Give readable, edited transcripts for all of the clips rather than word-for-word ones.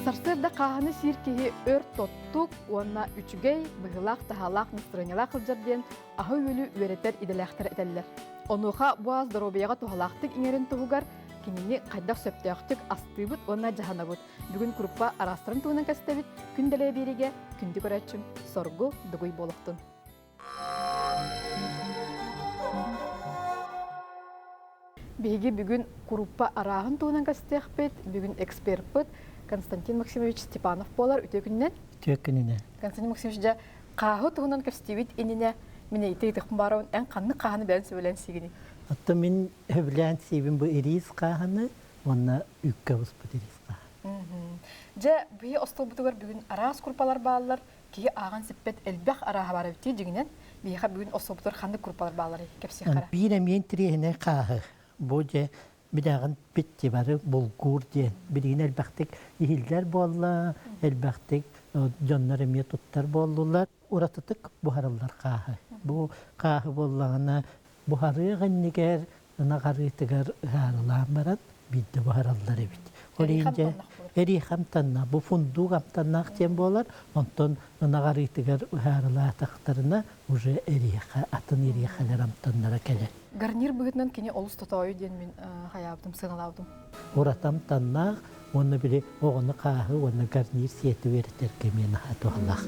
Сарсыарда хааһыны сиир киһи өр тоттук уонна үчүгэй, быһыылаах-таһаалаах настырыанньалаах сылдьар диэн аһы-үөлү үөрэтэр идэлээхтэр этэллэр. Онуоха бу ас доруобуйаҕа туһалаахтык иҥэрин туһугар кинини хайдах сөптөөхтүк астыыбыт уонна дьаһанабыт. Бүгүн куруппа араастарын туһунан кэстэбит. Күн дэлэйэ биэриигэ күндү көрөөччүм Соргу Дугуй буолуохтун. Биһиги бүгүн куруппа арааһын туһунан кэстиэхпит. Бүгүн эксперпыт Константин Максимович Степанов буолар. Үтүө күнүнэн. Үтүө күнүнэн. Константин Максимович, дьэ, хааһы туһунан кэстиибит иннинэ мин ыйытыы ыытыахпын баарабын. Эн ханнык хааһыны бэйэн сөбүлээн сиигиний? Оттон мин сөбүлээн сиибин бу ириис хааһыны уонна үүккэ буспут ириис хааһы. Дьэ, биһи остуолбутугар бүгүн араас курпалар бааллар. Киһи ааҕан сиппэт элбэх арааһа баар эбит дьиҥинэн. Биһиэхэ бүгүн остуолбутугар ханнык курпалар баалларый? Кэпсиэххэ эрэ. Биир эмиэ интириэһинэй хааһы. Бу дьэ билэҕин битти бары булгуур диэн билигин элбэхтик иһиллэр буолла, элбэхтик дьоннор эмиэ туттар буоллулар. Уратытык буһарыллар хааһы. Бу хааһы буоллаҕына буһарыах иннигэр ынах арыытыгар ыһаарылаан баран биирдэ буһараллар эбит. Ол иһин дьэ эриэх амтанна, бу фундук амтаннаах диэн буолар, онтон ынах арыытыгар ыһаарылаатахтарына уже эриэхэ, атын эриэхэлэр амтаннара кэлэр. Гарнир быһыытынан кини олус тотоойу диэн мин хайаабытым, сыаналаабытым. Ураты амтаннаах уонна били оҕону хааһы уонна гарнир сиэти үөрэтэргэ эмиэ наһаа туһалаах.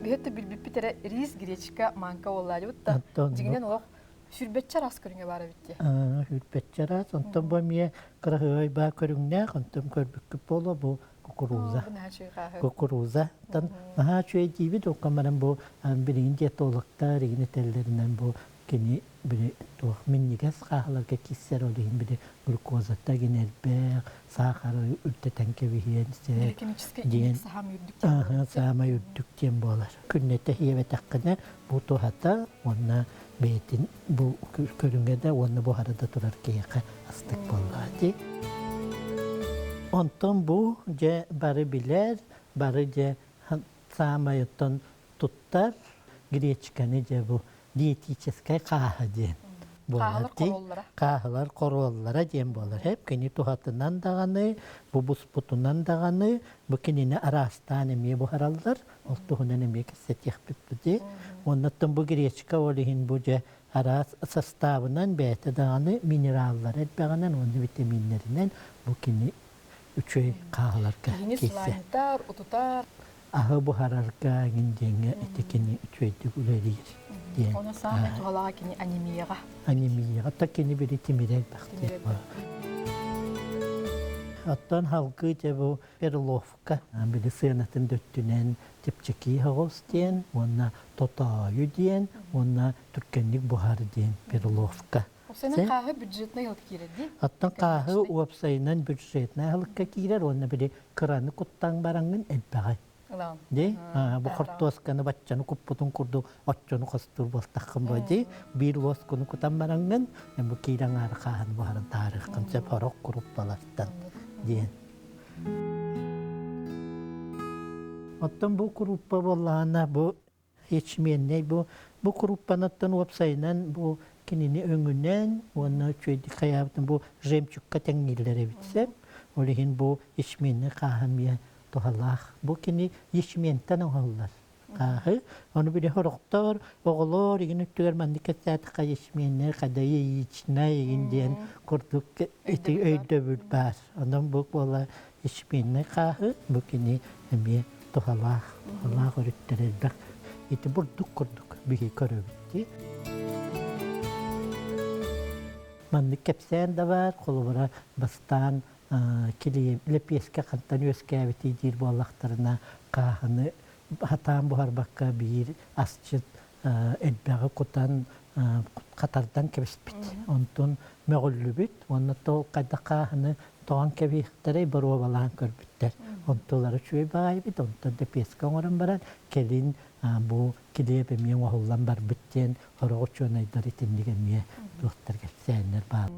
Биһи да билбиппит эрэ рис, гречка, манка буоллаадыбыт да дьиҥинэн олох сүрбэччэ араас көрүҥэ баар эбит дии. Сүрбэччэ араас. Онтон бу эмиэ кыраһыабай баа көрүҥнээх, онтон көрбүккүт буолуо бу кукуруза. Кукуруза. Оттон наһаа үчүгэй диибит, ол баран бу билигин диетологтар игин этэллэринэн бу кини били туох минньигэс хааһыларга киирсэр, ол иһин били глюкозата гин элбэх, саахары үрдэтэн кэбиһиэн сөп диэн саамай үрдүк диэн буолар. Күннэтэ иэбэтэххинэ бу туһата уонна бэйэтин бу көрүҥэ да уонна буһара да турар киһиэхэ астык буоллаҕа дии. Онтон бу дьэ бары билэр, бары дьэ саамай оттон туттар гречканы дьэ бу диетическай хааһы диэн буолар дии. Хааһылар хоруоллара диэн буолар. Хэп кини туһатынан даҕаны, бу буспутунан даҕаны, бу кинини араастаан эмиэ буһараллар. Ол туһунан эмиэ кэпсэтиэхпит дии. Оннуттан бу гречка ол иһин бу дьэ араас састаабынан бэйэтэ даҕаны минераллара элбэҕинэн уонна витаминнэринэн бу кини үчүгэй хааһыларга Киһини киирсэр. сылаанньытар, утутар. Аһы буһарарга эҥин диэҥҥэ ити кини үчүгэйдик үлэлиир диэн. Ону саамай туһалааҕа кини анемияҕа. Анемияҕа та кини били тимирэ элбэх диэн. Оттон халгыы дьэ бу перловка били сыанатын дөттүнэн чэпчэки соҕус диэн уонна тотоойу диэн уонна түргэнник буһар диэн перловка. Уопсайынан хааһы бюджетнай ыһылык киирэр дии. Оттон хааһы уопсайынан бюджетнай ыһылыкка киирэр уонна били кыраны куттаан бараҥҥын элбэҕи. Дии бу хортуосканы баччаны куппутун курдук оччону хостуур буолтаххын бо дии биир луоскуну кутан бараҥҥын бу киирэн аары хааһын буһарын таарыаххын сөп орох куруппалартан диэн. Оттон бу куруппа буоллаҕына бу ячменнэй бу бу куруппанаттан уопсайынан бу кинини өҥүнэн уонна үчүгэйдик хайаабытын бу жемчугка тэҥнииллэр эбит сөп. Ол иһин бу ячменнэй хааһы эмиэ туһалаах. Бу кини ячментэн оҥоһуллар хааһы. Ону били сорохтор оҕолор игин өттүгэр маннык кэпсээтэххэ ячменнэй хада яичнай игин диэн курдук ити өйдөбүл баар. Онон бу буола ячменнэй хааһы бу кини эмиэ туһалаах, туһалаах өрүттэр элбэх. Ити бурдук курдук биһи көрөбүт дии. Маннык кэпсээн да баар, холобура, бастаан лэпиэскэ хантан үөскээбитий диир буоллахтарына, хааһыны хатаан буһарбакка биир асчыт элбэҕи кутан хатардан кэбиспит. Онтун мөҕүллүбүт уонна тол хайдах хааһыны тоҕон кэбиһиэхтэрэй боруобалаан көрбүттэр. Онтулара үчүгэй баҕайыбыт, онтон дэпиэскэ оҥорон баран кэлин бу килиэп эмиэ оҥоһуллан барбыт диэн сорох учуонайдар итинник эмиэ Туохтар кэпсээннэр баар.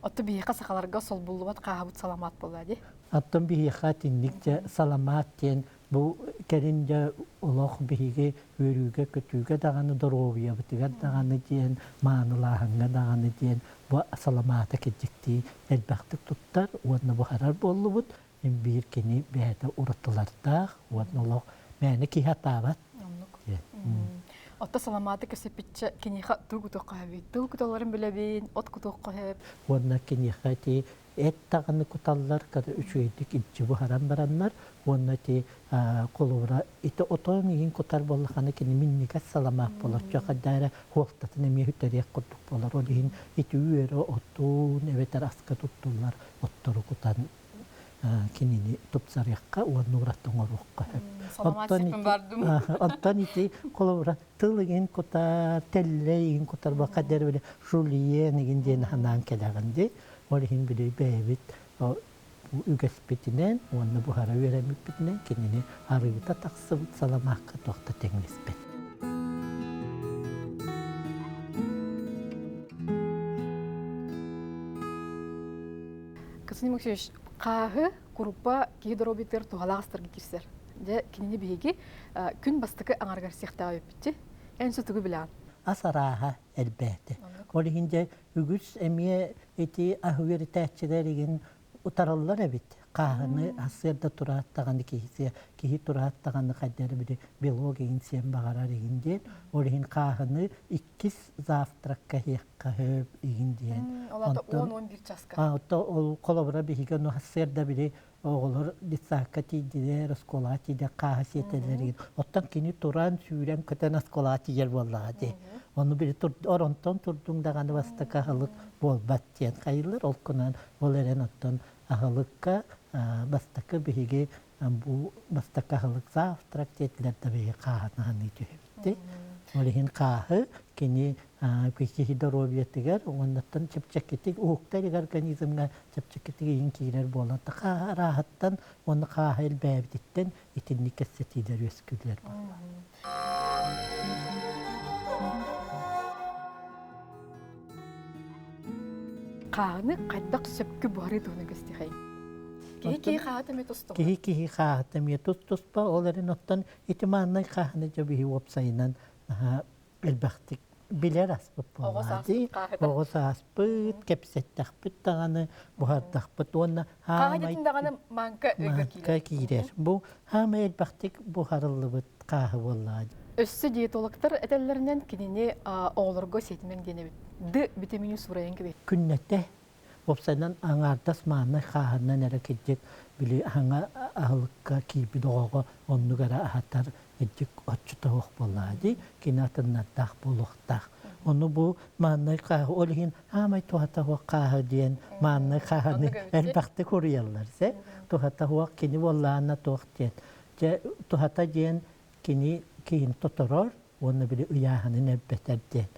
Отто биһиэхэ сахаларга солбуллубат хааһабыт саламаат буолла дии. Оттон биһиэхэ итинник дьэ саламаат диэн бу кэлин дьэ олох биһиги үөрүүгэ-көтүүгэ даҕаны доруобуйабытыгар даҕаны диэн маанылааһыҥҥа даҕаны диэн бу саламаата кирдьиктии элбэхтик туттар уонна буһарар буоллубут. Биир кини бэйэтэ уратылардаах уонна олох мээнэ киһи атаабат диэн. Отто саламааты кэсэппиччэ киниэхэ тыл кутуохха сөбүй? Тыл куталларын билэбин, от кутуохха сөп. Уонна киниэхэ ити эт даҕаны куталлар, үчүгэйдик илдьи буһаран бараннар уонна ити холобура ити отон иһин кутар буоллаххына кини минньигэс саламаат буолар чохайда эрэ хуолтатын эмиэ сүтэриэх курдук буолар ол иһин ити үөрэ отун эбэтэр аска туттуллар оттору кутан кинини тупсарыахха уонна ураты оҥоруохха сөп. Оттон ити холобура тыл игин кутар, тэллэй игин кутар бака дэр жульен игин диэн ханаан кэлэҕин ди. Ол иһин били бэйэбит үгэспитинэн уонна буһара үөрэммиппитинэн кинини арыыта тахсыбыт саламаакка туохта тэҥнэспэт. Константин Максимович, хааһы куруппа киһи доруобуйатыгар туһалаах астарга киирсэр. Дьэ, кинини биһиги күн бастакы аҥарыгар сиэхтээх эбиппитчи. Эн сутугу билэҕин. Ас арааһа элбээтэ. Ол иһин дьэ үгүс эмиэ ити аһы үөрэтээччилэр игин утараллар эбит. Хааһыны сарсыарда тураат даҕаны киһи киһи тураат даҕаны хайдары били белок игин сиэн баҕарар игин диэн. Ол иһин хааһыны иккис завтракка иһиэххэ сөп игин диэн. Ол аата 10-11 часка. Отто ол холобура биһиги ону сарсыарда били оҕолор детсадка тиийдилэр, оскуолаҕа тиийдэ хааһы сиэтэллэр игин. Оттон кини туран, сүүрэн көтөн оскуолаҕа тиийэр буоллаҕа дии. Ону били оронтон турдуҥ даҕаны бастакы аһылык буолбат диэн хайыллар. Ол кунан ол эрэн оттон аһылыкка бастакы биһиги бу бастакы аһылык завтрак диэтилэр да биһиги хааһын аһаныы түһэбит. Ол иһин хааһы кини киһи доруобуйатыгар уоннаттан чэпчэкитик уһуктар организмҥа чэпчэкитик иһин киирэр буолан хааһы арааһыттан уонна хааһы элбээбититтэн итинник кэпсэтиилэр үөскүүллэр буолла. Хааһыны хайдах сөпкө буһарыы туһунан көстүхэй? Киһи киһи хааһыта эмиэ тус-туспа. Киһи киһи хааһыта эмиэ тус-туспа, ол эрэн оттон ити мааннай хааһыны дьэ биһи уопсайынан элбэхтик билэр аспыт буоллаа дии. Оҕо сааспыт, кэпсэттэхпит даҕаны, буһардахпыт уонна хаамай даҕаны маанка маанка киирэр. Бу хаамай элбэхтик буһарыллыбыт хааһы буоллаҕа. Өссө диетологтар этэллэринэн кинини оҕолорго сиэтимэҥ диэн эбит. Д витамини суурайан кэбиһ. Күннэтэ уопсайынан аҥаардас мааннай хааһынан эрэ кирдик били аһаҥа аһылыкка киирбит оҕоҕо оннук эрэ аһатар кирдик оччото суох буоллаҕа дии кини атыннардаах буолуохтаах. Ону бу мааннай хааһы ол иһин аамай туһата суох хааһы диэн мааннай хааһыны элбэхтик уруйаллар сэ туһата суох кини буоллаҕына туох диэн дьэ туһата диэн кини киһини тоторор уонна били ыйааһынын элбэтэр диэн.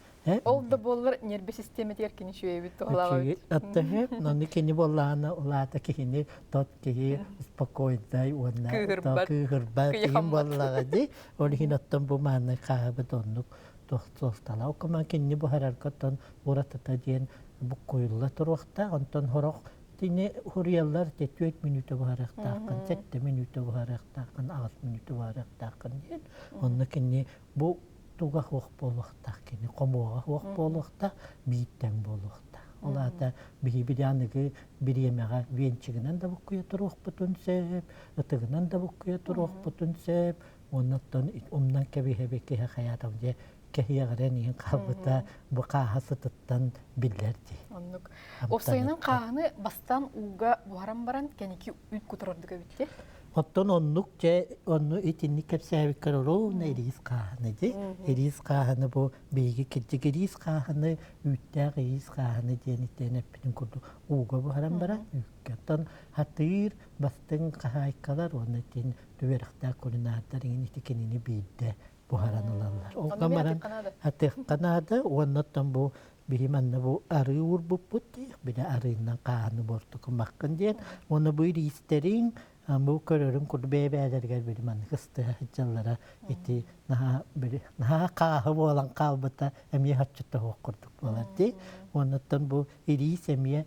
Ол да буоллар ньиэрбэ систиэмэтигэр кини үчүгэйбит туһалаабыт. Аттаһы, ону кини буоллаҕына улаата киһини тот киһи спокойнай уонна кыыһырбат киһин буоллаҕа дии. Ол иһин оттон бу мааннай хааһыбыт оннук туох суолталаах. Окуман кинини буһарарга оттон уратыта диэн буккуйулла туруохтаах. Онтон сорох Итини суруйаллар те 4 мүнүүтэ буһарыахтааххын, 7 мүнүүтэ буһарыахтааххын, 8 мүнүүтэ буһарыахтааххын диэн. Онно кини бу туга суох буолуохтаах, кини хомуоҕа суох буолуохтаах, биир тэҥ буолуохтаах. Ол аата биһи аныгы бириэмэҕэ венчигинэн да буккуйа туруохпутун сөп, ытыгынан да буккуйа туруохпутун сөп, оннуттан умнан кэбиһэби киһи хайаатам дьэ кэһиэҕирэн иһин хаалбыта бу хааһа сытыттан биллэр дии. Оннук. Уопсайынан хааһыны бастаан ууга буһаран баран кэники үүт кутурардык эбитти. Оттон оннук дьэ онну итинник кэпсээбиккэр ровно ириис хааһыны ди. Ириис хааһыны бу биһиги кирдик ириис хааһыны үүттээх ириис хааһыны диэн итиэн эппитин курдук ууга буһаран баран үүккэ. Оттон хатыыр бастыҥ хаһаайкалар уонна итин түөрэхтээх кулинардар иҥин ити кинини биирдэ буһаран ылаллар. Ол баран атыахха наада уонна оттон бу биһи манна бу арыы уурбуппут дии, били арыыннан хааны буортукумаххын диэн. Уонна бу ириистэриҥ Бу көрөрүн курдук бэйэ-бэйэлэригэр били маннык ыстыһа сылдьаллара ити наһаа били наһаа хааһы буолан хаалбыта эмиэ хаччыта суох курдук буолар дии. Оннуттан бу ириис эмиэ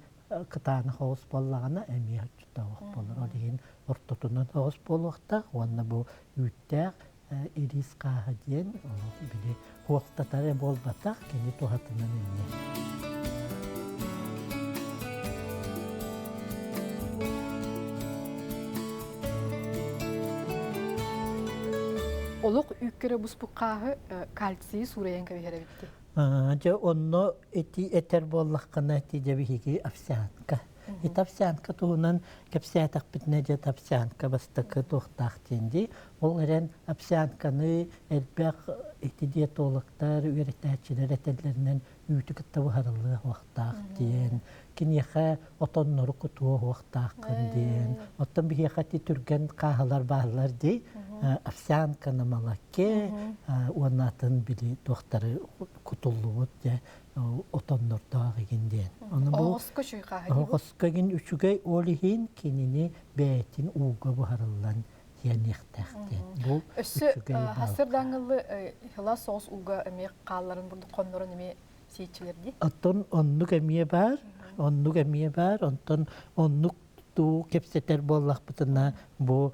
кытаанах оҕус буоллаҕына эмиэ хаччыта суох буолар. Ол иһин ортотунан оҕус буолуохтаах уонна бу үүттээх ириис хааһа диэн били хуохтатар буолбатах кини туһатынан эмиэ. Олох үүккэрэ буспут хааһы кальцийы суурайан кэбиһэр эбитти. Дьэ онно ити этэр буоллаххына ити дьэ биһиги овсянка. Ити овсянка туһунан кэпсээтэхпитинэ дьэ овсянка бастакы туохтаах диэн дии. Ол эрэн овсянканы элбэх ити диетологтар, үөрэтээччилэр этэллэринэн үүтү кытта буһарыллыа уохтаах диэн, киниэхэ отоннору кутуо уохтааххын диэн. Оттон биһиэхэ ити түргэн хааһылар бааллар дии. Овсянка на молоке уонна атын били туохтары кутуллубут дьэ отоннордоох игин диэн. Ону бу Оҕоско үчүгэй хааһы дии бу. Оҕоско игин үчүгэй ол иһин кинини бэйэтин ууга буһарыллан тиэниэхтээх диэн. Бу Өссө хассырдаангыллы хила соҕус ууга эмиэ хаалларын бурдук хоннорон эмиэ сиэччилэр дии. Оттон оннук эмиэ баар, оннук эмиэ баар, онтон оннук туу кэпсэтэр буоллахпытына бу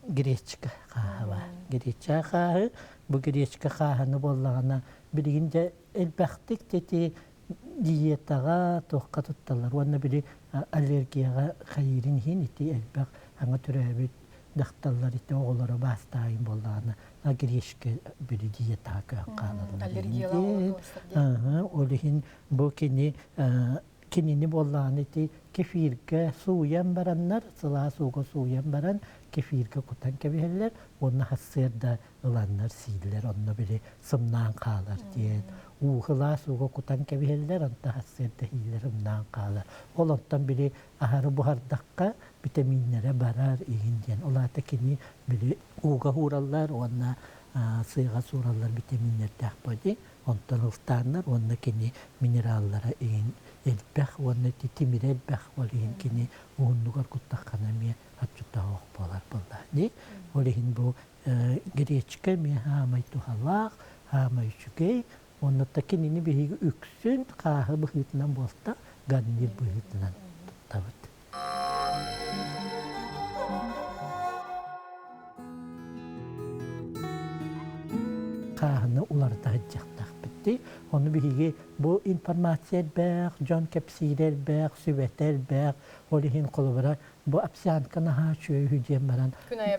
гречка хааһы баар. Гречка хааһы, бу гречка хааһыны буоллаҕына билигин дьэ элбэхтик ити диетаҕа туохха тутталлар уонна били аллергияҕа хайыырын иһин ити элбэх аҥа төрөөбүт дьахталлар ити оҕолоро баастаайын буоллаҕына гречка били диетаҕа көһөн хаалаллар ол иһин бу кини кинини буоллаҕына ити кефиргэ сууйан бараннар сылаас ууга сууйан баран кефиргэ кутан кэбиһэллэр уонна сарсыарда ыланнар сииллэр онно били сымнаан хаалар диэн ууһулаас ууга кутан кэбиһэллэр онто сарсыарда иһиилэр ымнаан хаалар ол онтон били аһары буһардахха битэмииннэрэ барар иһин диэн ол аата кини били ууга уураллар уонна сыаҕа суураллар битэмииннэрдээх боди онтон ылтааннар уонна кини минераллара иһин элбэх уонна ити тимирэ элбэх ол иһин кини уһуннугар куттаххана эмиэ отчуттаах буолар буолла дии ол иһин бу гречка эмиэ хаамай туһалаах, хаамай үчүгэй. Уонна кинини биһиги үксүн хааһы быһыытынан буолта, гарнир быһыытынан туттабыт. Хааһыны уларыта сылдьыахтаахпыт дии. Ону биһиги бу информация элбэх, дьон кэпсиирэ элбэх, сүбэтэ элбэх. Ол иһин холобура Бу овсянка наһаа үчүгэй үһү диэн баран,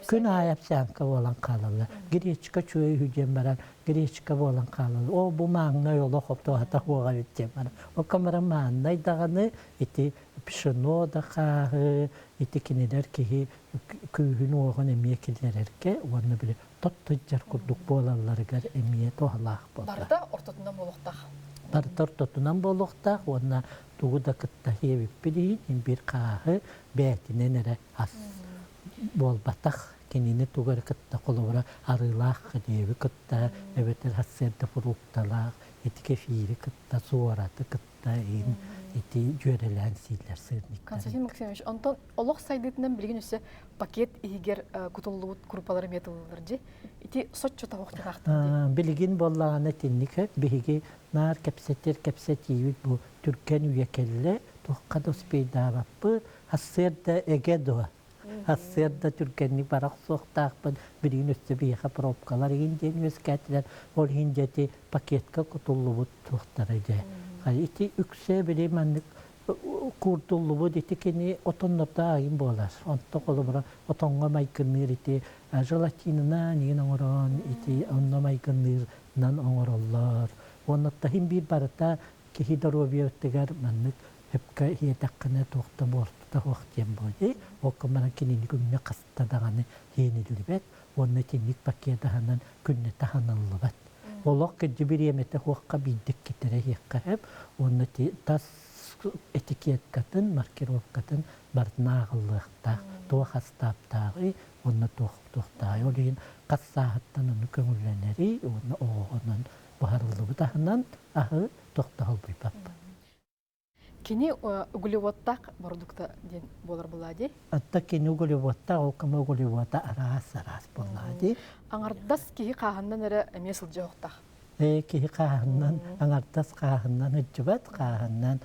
күн аайы овсянка буолан хаалаллар. Гречка үчүгэй үһү диэн баран, гречка буолан хаалаллар. О, бу маҥнай олох оптуоһата суоҕа эбит диэн баран. Ол камара мааннай даҕаны ити пшено да хааһы, ити кинилэр киһи күүһүн-уоҕун эмиэ киллэрэргэ уонна били тот сылдьар курдук буолалларыгар эмиэ туһалаах буолар. Барыта ортотунан буолуохтаах. Барыта ортотунан буолуохтаах уонна тугу да кытта сиэбиппит иһин биир хааһы бэйэтинэн эрэ ас буолбатах. Кинини тугу эрэ кытта холобура арыылаах килиэби кытта эбэтэр сарсыарда фрукталаах ити кефири кытта суораты кытта иһин ити дьүөрэлээн сииллэр сырниктары. Константин Максимович, онтон олох сайдыытынан билигин өссө пакет иһигэр кутуллубут курупалары эмиэ тыллылар дии. Ити соччо тоһуохтаахтар дии. Билигин буоллаҕына итинник биһиги наар кэпсэтэр кэпсэтиибит бу түргэн үйэ кэллэ, туохха да успейдаабаппыт, сарсыарда эгэ дуо? Сарсыарда түргэнник бара охсуохтаахпын, билигин өссө биһиэхэ пробкалар игин диэн үөскээтилэр, ол иһин дьэ ити пакетка кутуллубут туохтара дьэ. Ити үксэ били маннык куурдуллубут ити кини отоннордоох айын буолар. Онто холобура отоҥҥо майгынныыр ити желатинынан игин оҥорон ити онно майгынныырынан оҥороллор. Уонна таһын биир барыта киһи доруобуйатыгар маннык сөпкө иһиэтэххинэ туох да буортута суох диэн буолуой. Ол гынан кинини күҥҥэ хаста даҕаны сиэниллибэт уонна итинник пакет аһынан күннэтэ аһаныллыбат. Олох кырдьы бириэмэтэ суохха биирдик китэрэ иһиэххэ сөп уонна тас этикеткатын, маркировкатын барытын ааҕыллыахтаах. Туох астааптааҕый уонна туох туохтааҕый. Ол иһин хас сааһыттан ону көҥүллэнэрий уонна оҕоҕунан буһарыллыбыт аһынан аһы тохтоһолбуйбаппын. Кини углеводтаах бородукта диэн буолар буолаа дии. Атта кини углеводтаах, ол кыма углевода араас-араас буоллаҕа дии. Аҥардас киһи хааһыннан эрэ эмиэ сылдьыахтаах. Киһи хааһыннан, аҥардас хааһыннан сылдьыбат, хааһыннан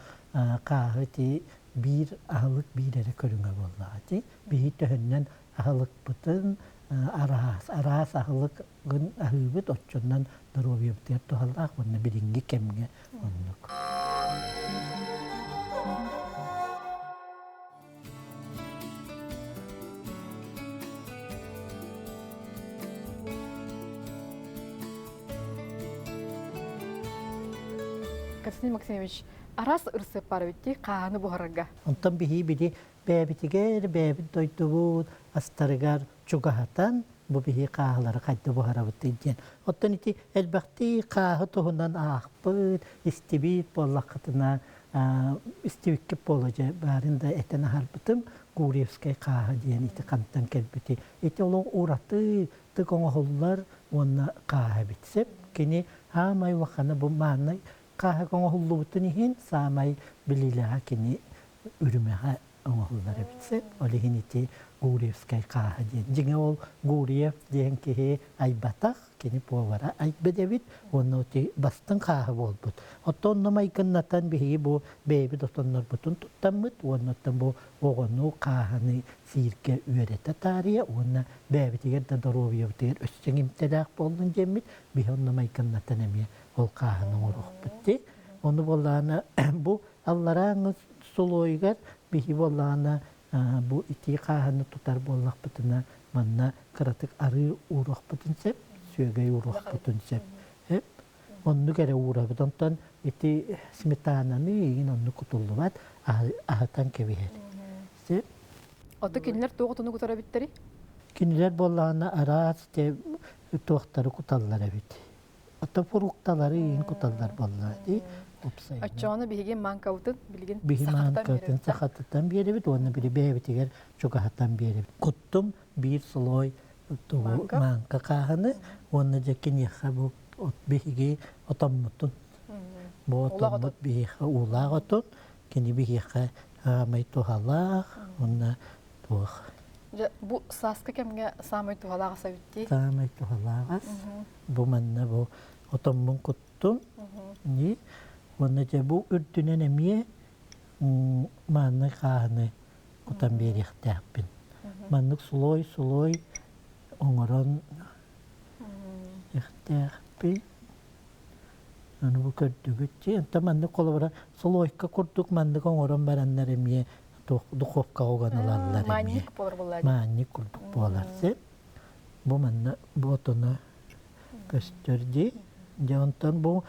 хааһы ти биир аһылык биир эрэ көрүҥэ буоллаҕа дии. Биһи төһөннөн аһылыкпытын араас, араас аһылык гын аһыыбыт оччоннон доруобуйабытыгар туһалаах уонна билиҥҥи кэмҥэ оннук. Константин Максимович, араас ырысыап баар эбит дии хааһыны буһарарга. Онтон биһи били бэйэбитигэр, бэйэбит дойдубут астарыгар чугаһатан бу биһи хааһылары хайда буһарабытый диэн. Оттон ити элбэхтии хааһы туһунан аахпыт, истибит буоллаххытына, истибиккит буола дьэ баарын да этэн аһарбытым Гурьевскай хааһы диэн ити хантан кэлбити. Ити олох ураты тык оҥоһуллар уонна хааһы эбит. Сөп кини хаамай улахана бу мааннай хааһы оҥоһуллубутун иһин саамай билиилэҕэ кини үрүмэҕэ оҥоһуллар эбит сөп. Ол иһин ити Гурьевскай хааһы диэн. Дьиҥэ ол Гурьев диэн киһи айбатах, кини повара айбыт эбит уонна ити бастыҥ хааһы буолбут. Оттон онно майгыннатан биһиги бу бэйэбит отоннорбутун туттаммыт уонна оттон бу оҕону хааһыны сииргэ үөрэтэ таарыйа уонна бэйэбитигэр да доруобуйабытыгар өссө иҥимтэлээх буоллун диэммит биһи онно майгыннатан эмиэ ол хааһыны оҥоруохпут дии. Ону буоллаҕына бу алларааҥы сулуойугар биһи буоллаҕына бу итии хааһыны тутар буоллахпытына манна кыратык арыы ууруохпутун сөп, сүөгэй ууруохпутун сөп. Оннук эрэ уурабыт. Онтон ити сметананы игин оннук кутуллубат, аһытан кэбиһэр. Сөп. Ото кинилэр туох отону кутар эбиттэрий? Кинилэр буоллаҕына араас туохтары куталлар эбит. Ото фрукталары иин куталлар буолла дии уопсайынан. Оччоҕуна биһиги маанкабытын билигин Биһи сахатытан маанкабытын биэрэбит. сахатытан биэрэбит уонна били бэйэбитигэр чугаһатан биэрэбит. Куттум биир слой тугу маанка хааһыны уонна дьэ киниэхэ бу от биһиги отоммутун бу отоммут биһиэхэ уулаах отун кини биһиэхэ аамай туһалаах уонна туох Дьэ, бу сааскы кэмҥэ саамай туһалаах ас эбит дии. Саамай туһалаах ас. Бу манна бу отоммун куттум. Дии. Уонна дьэ бу үрдүнэн эмиэ мааннай хааһыны кутан биэриэхтээхпин. Маннык слой-слой оҥорон иэхтээхпин. Аны бу көрдүгүт дии. Онтон маннык холобура слойка курдук маннык оҥорон бараннар эмиэ духовкаҕа уган ылаллар эмиэ. Маанньык буолар буоллаа дии. Маанньык курдук буолар син. Бу манна бу отоно көстөр дии. Дьэ онтон бу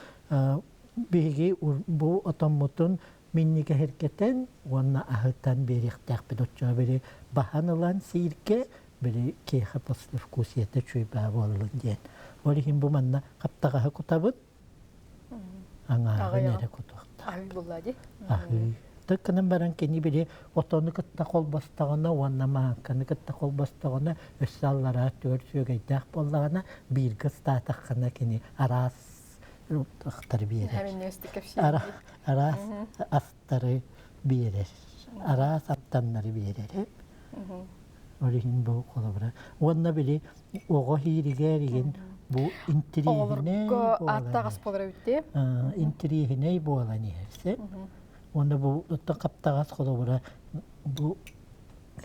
биһиги бу отоммутун минньигэһиргэтэн уонна аһытан биэриэхтээхпит оччоҕо били баһан ылан сииргэ били киэхэ послевкусиета үчүгэй буоллун диэн. Ол иһин бу манна хаптаҕаһы кутабыт аҥааҕын эрэ кутуохтаах. Аһыы буолла дии. Аһыы. Тык гынан баран кини били отону кытта холбостоҕуна уонна мааҥканы кытта холбостоҕуна өссө аллараа түөр сүөгэйдээх буоллаҕына бииргэ ыстаатаххына кини араас астары биэрэр. Араас астары биэрэр. Араас амтаннары биэрэр. Ол иһин бу холобура. Уонна били оҕо иһииригэр игин бу интириэһинэй ааттаах буолар эбит интириэһинэй буолан иһэр сөп. Уонна бу оттон хаптаҕас холобура бу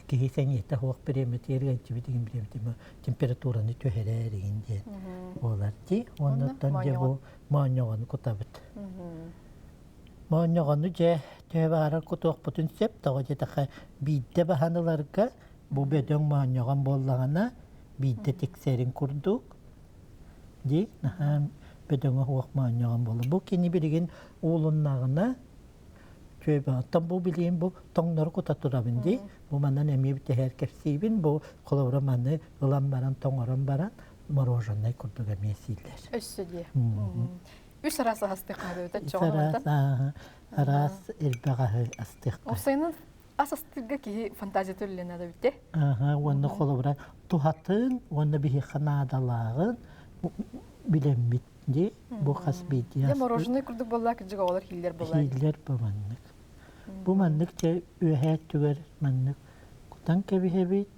киһи сэниэтэ суох бириэмэтигэр ыалдьыбыт игин бириэмэтигэр температураны түһэрэр игин диэн буолар дии. Уонна оттон дьэ бу моонньоҕону кутабыт. Моонньоҕону дьэ төһө баҕарар кутуохпутун сөп, тоҕо диэтэххэ биирдэ баһан ыларга бу бөдөҥ моонньоҕон буоллаҕына биирдэ тиксэрин курдук дии наһаа бөдөҥө суох моонньоҕон буолла. Бу кини билигин уулуннаҕына Оттон бу билигин бу тоҥнору кута турабын дии. Бу манан эмиэ бүтэһэр кэпсиибин. Бу холобура маны ылан баран тоҥорон баран мороженое курдук эмиэ сииллэр. Өссө дии. Үс араас астыахха эбит Үс араас араас элбэх аһы астыахха. Уопсайынан ас астыырга киһи фантазията үллэнэ эбит Аха, уонна холобура туһатын уонна биһиэхэ наадалааҕын билэммит дии. Бу хас биирдии Дьэ мороженое курдук буолла кырдьык оҕолор хииллэр буолла. Хииллэр бу маннык. Бу маннык дьэ үөһээ өттүгэр маннык кутан кэбиһэбит.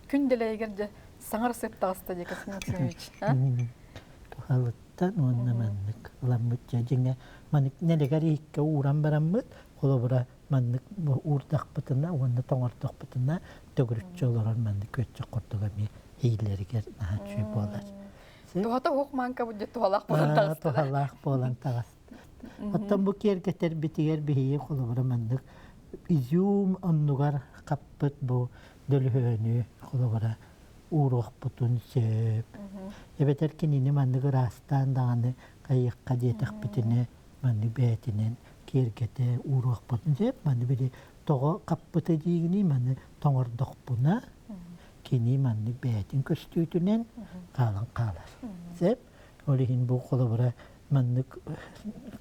Күн дэлэйигэр дьэ саҥар сып таҕыста дии Касим Максимович. Туһалыттан уонна маннык ыламмыт дьэ дьиҥэ маннык нэлэгэр иһиккэ ууран бараммыт холобура маннык уурдахпытына уонна тоҥордохпутуна төгүрүччү олорор маннык күөччэх курдук эмиэ иһиллэригэр наһаа үчүгэй буолар. Туһата уһук маанка бу дьэ туһалаах буолан таҕыста. Туһалаах буолан таҕыста. Оттон бу киэргэтэрбитигэр биһиги холобура маннык изюм оннугар хаппыт бу дөлүһүөнү холобура ууруохпутун сөп. Эбэтэр кинини маннык ыраастаан даҕаны хайыахха диэтэхпитинэ маннык бэйэтинэн киэргэтэ ууруохпутун сөп. Маны били тоҕо хаппыта диигиний маны тоҥордохпуна кини маннык бэйэтин көстүүтүнэн хаалан хаалар. Сөп. Ол иһин бу холобура маннык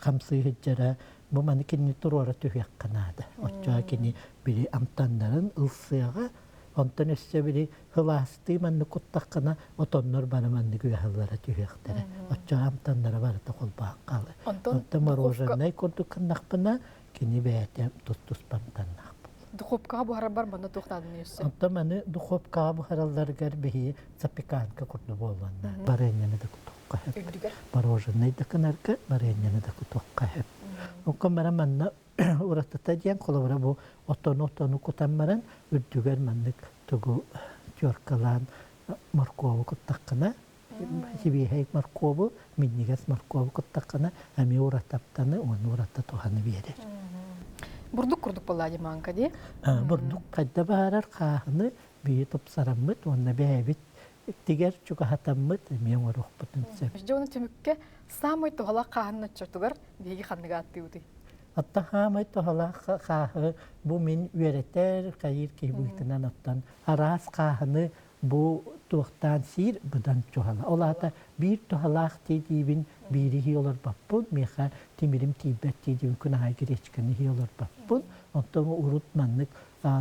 хамсыы сылдьара бу маны кинини туруора түһүөххэ наада. Оччоҕо кини били амтаннарын ылсыаҕа, онтон өссө били һылаастыы маннык куттаххына отоннор бары маннык үөһэллэрэ түһүөхтэрэ. Оччоҕо амтаннара барыта холбоох хаалар. Онтон мороженай курдук гыннахпына кини бэйэтэ тус-туспа амтаннаах. Духовкаҕа буһарарбар манна туох нааданы өссө? Онтон маны духовкаҕа буһаралларыгар биһи запеканка курдук буолуонна. Барыанньаны да кутуохха сөп. Мороженай да гынарга барыанньаны да кутуохха сөп. Онтон баран манна уратыта диэн холобура бу отону-отону кутан баран үрдүгэр маннык тугу теркалаан моркуобу куттаххына сибиэһэй моркуобу, минньигэс моркуобу куттаххына эмиэ уратаптаны уонна урата туһаны биэрэр. Бурдук курдук буолла диманка дии. Бурдук хайда баарар хааһыны биһи тупсараммыт уонна бэйэбит тигэр чугаһатаммыт эмиэ оҥоруохпутун сөп. Дьэ оны түмүккэ самый туһалаах хааһын оччотугар биһиги ханныга аттыыбытый? Оттон хаамай туһалаах хааһы бу мин үөрэтэр, хайыыр киһи быһыытынан оттон араас хааһыны бу туохтаан сиир быдан туһала. Ол аата биир туһалаах тиийдиибин биири иһии олорбоппун, миэхэ тимирим тиийбэт тиийдиибин күн аайы гречканы иһии олорбоппун. Онтон урут маннык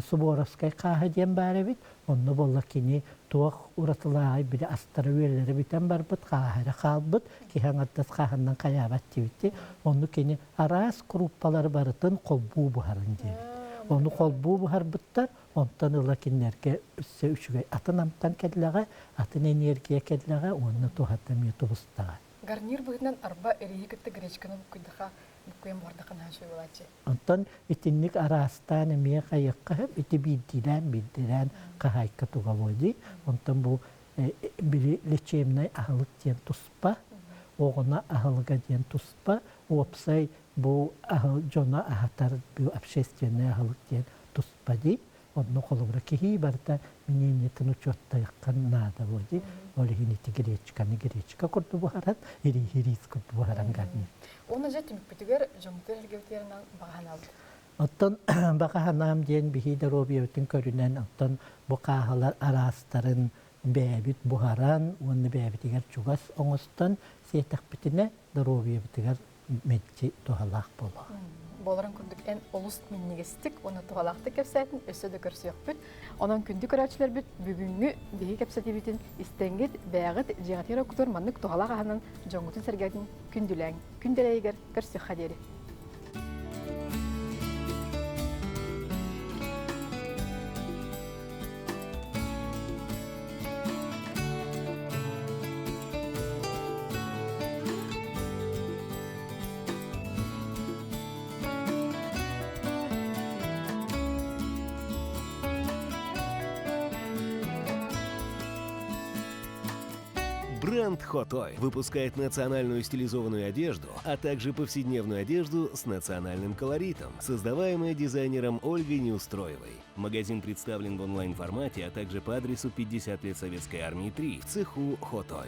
Суворовскай хааһы диэн баар эбит. Онно буолла кини туох уратылааҕый били астара үөллэрэ бүтэн барбыт, хааһы эрэ хаалбыт, киһи аҥардас хааһынан хайаабат диэбит. Онну кини араас куруппалары барытын холбуу буһарын диэбит. Ону холбуу буһарбыттар, Онтон ыла кинилэргэ өссө үчүгэй атын амтан кэллэҕэ, атын энергия кэллэҕэ уонна туһата эмиэ тубустаҕа. Гарнир быһыытынан арба эрииһи кытта гречканы буккуйдаха буккуйан буһардаха наһаа үчүгэй буолааччы. Онтон итинник араастаан эмиэ хайыахха сөп, ити биирдиилээн биирдиилээн хаһаайка туга буолуой. Онтон бу били лечебнай аһылык диэн туспа, оҕону аһылыга диэн туспа, уопсай бу аһыл дьоно аһатар бу общественный аһылык диэн туспа дии. Онно холобура киһи барыта мнениетын учуоттайаххын наада буо дии. Ол иһин ити гречканы гречка курдук буһаран, ирииһи рис курдук буһаран гарнир. Уонна дьэ түмүкпүтүгэр дьоммутугар эргибитигэр баҕа санаабыт. Оттон баҕа санаам диэн биһи доруобуйабытын көрүнэн, оттон бу хааһылар араастарын бэйэбит буһаран уонна бэйэбитигэр чугас оҥостон сиэтэхпитинэ доруобуйабытыгар мэлдьи туһалаах буолуо. Буоларын курдук эн олус минньигэстик уонна туһалаахтык кэпсээтин өссө да көрсүөхпүт. Онон күндү көрөөччүлэрбит бүгүҥҥү биһиги кэпсэтиибитин истэҥҥит, бэйэҕит дьиэҕитигэр оккутугар маннык туһалаах аһынан дьоҥҥутун-сэргэҕитин күндүлээҥ. Күн дэлэйигэр көрсүөххэ диэри. Бренд Хотой выпускает национальную стилизованную одежду, а также повседневную одежду с национальным колоритом, создаваемую дизайнером Ольгой Неустроевой. Магазин представлен в онлайн-формате, а также по адресу 50 лет Советской Армии 3 в цеху Хотой.